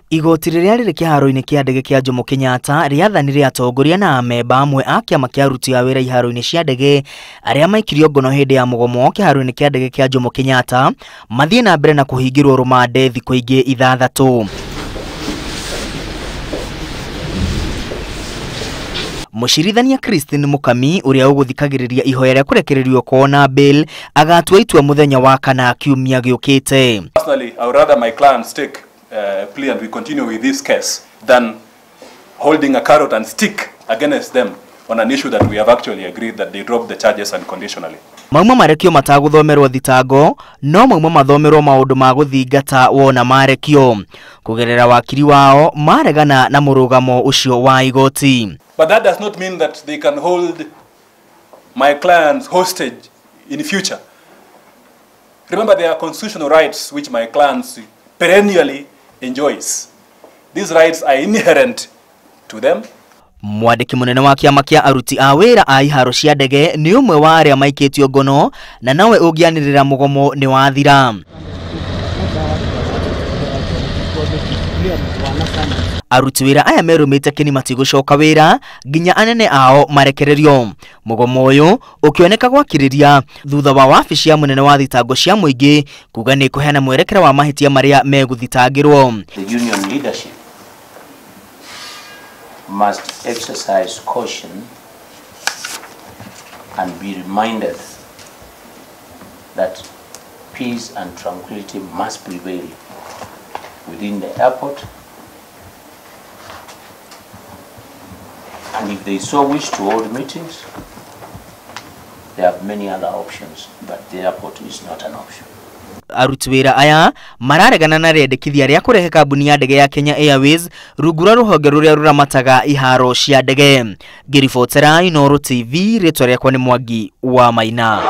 Igoti rĩrĩa rĩrĩ kĩharo-inĩ kĩa ndege kĩa Jomo Kenyatta rĩathanire atongoria na amemba amwe a kĩama kĩa aruti a wĩra iharo-inĩ cia ndege arĩa maikirio ngono hĩndĩ ya mũgomo kĩharo-inĩ kĩa ndege kĩa Jomo Kenyatta mathiĩ na mbere na kũhingĩrwo rũmande thikũ ingĩ ithathatũ. Mũcirithania Christine Mukami ũrĩa ũgũthikagĩrĩria ihoya rĩa kũrekererio kwao na bail agatua itua mũthenya wa kana kiumia gĩũkĩte. Personally, I would rather my clients take plea and we continue with this case than holding a carrot and stick against them on an issue that we have actually agreed that they drop the charges unconditionally. Mauma marekio matagũthomerwo thitango no mauma mathomerwo maũndũ ma gũthingata wona marekio kũgerera wakiri wao maregana na mũrũgamo ũcio wa igoti. But that does not mean that they can hold my clients hostage in future. Remember, there are constitutional rights which my clients perennially enjoys. These rights are inherent to them. Mwandĩki mũnene wa kĩama kĩa aruti a wĩra a iharo cia ndege nĩ ũmwe wa arĩa maikĩtio ngono na nawe ũngĩanĩrĩra mũgomo nĩ wathira. Aruti wĩra aya merũmĩte kĩni matigũcoka wĩra nginya anene ao marekererio. Mũgomo ũyũ ũkĩoneka gwakĩrĩria thutha wa wabici ya mũnene wa thitango cia mũingĩ kuga nĩ kũheana mwerekera wa mahĩtia marĩa megũthitangĩrwo. The union leadership must exercise caution and be reminded that peace and tranquility must prevail within the airport, and if they so wish to hold meetings, they have many other options, but the airport is not an option. Aruti wĩra aya mararegana na rĩendekithia rĩa kũrehe kambuni ya ndege ya Kenya Airways rungu rwa rũhonge rũrĩa rũramataga iharo cia ndege. Ngĩribotera Inooro TV, rĩtwa rĩakwa nĩ Mwangi wa Maina.